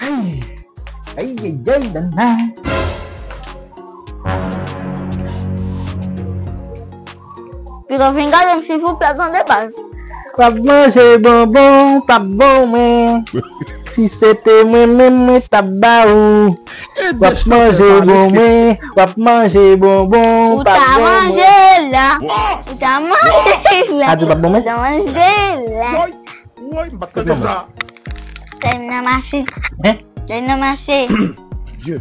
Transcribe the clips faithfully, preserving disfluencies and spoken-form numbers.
Ay, ay, ay, nana. Pito fin gade m silvouplè tande baz. W ap manje bonbon, w p ap ban mwen. Si se te mwen menm, mwen t ap ba ou. W ap manje bonbon, w ap manje bonbon, w p ap ban mwen. Ou ta manje la. Ou ta manje la. Sa di w p ap ban mwen? Ou ta manje la. Woy, woy, m pa t tande sa. Sa m nan mache. Hein? Sa m nan mache. Dye.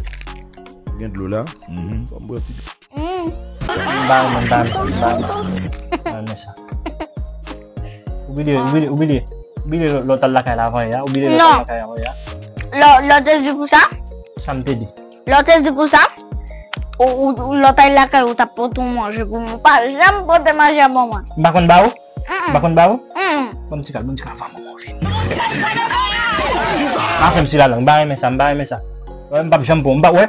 Gen dlo la. Mhm. Bon, m bwè ti. Mm. M pa renmen, m pa renmen, m pa renmen. M pa renmen sa. Ou bliye, ou bliye, ou bliye. Ou bliye lè, lè w t al lakay la avan yè a, ou bliye lè w t al lakay avan yè a. Lè, lè w te di pou sa? Sa m te di? Lè w te di pou sa? Ou, ou, ou lè w t al lakay ou t ap pote yon manje pou mwen. Ou pa janm pote manje ban mwen. M pa konn ba ou? Mm-mm. M pa konn ba ou? Mm. Ban m ti kal, ban m ti kal, avan manman w vini. Pa fè m sila lang, m pa renmen sa, m pa renmen sa. Wè, m p ap janm pran, m pa, wè.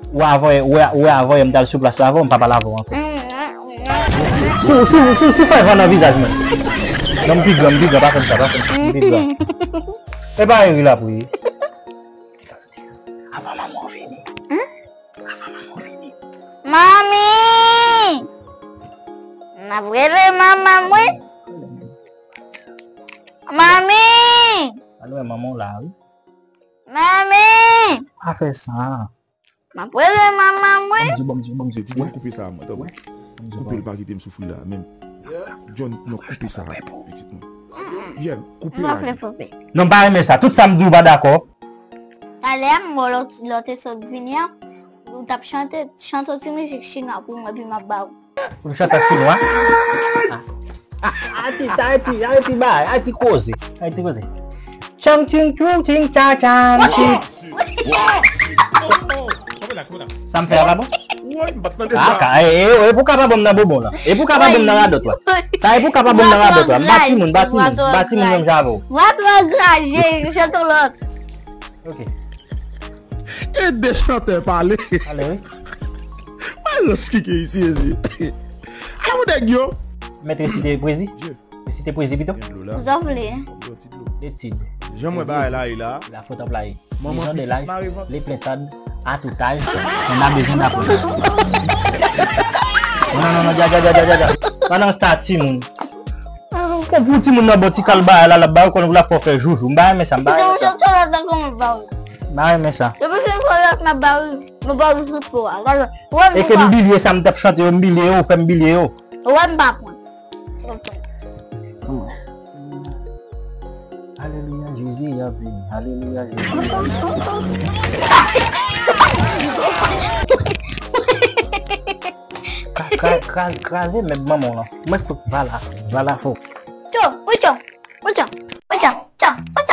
Ou a voye, ou a, ou a voye m t al sou plas la avè w, m pa pale avè w ankò. Si, si, si, si fè van nan vizaj mwen. Non, m pi gran, m pi gran, pa fè m sa, pa fè m sa, m pi gran. E pa ri la pou ye. Avan manman w vini. Avan manman w vini. Manmi! M ap rele manman m wi. Manmi! Al wè manman w la wi. Manmi! Pa fè sa. M ap rele manman mwen. Bon Dye, bon Dye, bon Dye. Pitit mwen, koupe sa a, mwen, tanpri. Koupe l, pa kite m soufri la, menm. John, non, koupe sa a, pitit mwen. Yeah, koupe la. Non, m pa renmen sa. Tout sa m di w pa dakò. Talè a, m wè lè w te sot vini an, ou t ap chante, chante yon ti mizik chinwa pou mwen, epi m ap ba ou. Pou m chante an chinwa? Ayiti, Ayiti, Ayiti bagay, Ayiti koze, Ayiti koze. Chang ching chou ching cha chang chi. Sa m fè a pa bon? Woy, m pa t tande sa. Ka, e, e, e pou ka pa bon m nan bonbon la. E pou ka pa bon m nan radòt la. Sa e pou ka pa bon m nan radòt la. M pa timoun, m pa timoun, m pa timoun menm jan avè w. Vwa twò graje, chante yon lòt. Ok. Ede chantè pale. Pale wi. Malòs ki gen isi, mezanmi. Ala pou nèg yo. Mèt resite pwezi. Resite pwezi pito. Gen dlo la. Sa w vle? Etid. Jan mwen bagay la ye la. La fòt ap la ye. Manman pitit mare vant. Maison de l'âge, l'éplétade, à tout âge, on a besoin d'apprendre. Non, non, non, non, dja, dja, dja, dja, dja. Pandan w sa timoun. Kon pou timoun nan bon ti kal bagay la, l ap ba w, konn l ap fè w fè joujou. M pa renmen sa, m pa renmen sa. M pa renmen sa. Depi se yon kolòk m ap ba w, m ap ba w joujou pou a. Gade, wè m. E ke m bilye sa m t ap chante yo, m bilye yo, ou fè m bilye yo. Wè m pa pran. Ok. Alelouya, Jezi ap vini. Alelouya, Jezi ap vini. Kra-, kra-, kra-, kraze mèb manman w lan. Mwen fout vala, vala fò. Cho, ou cho, ou cho, ou cho, cho, ou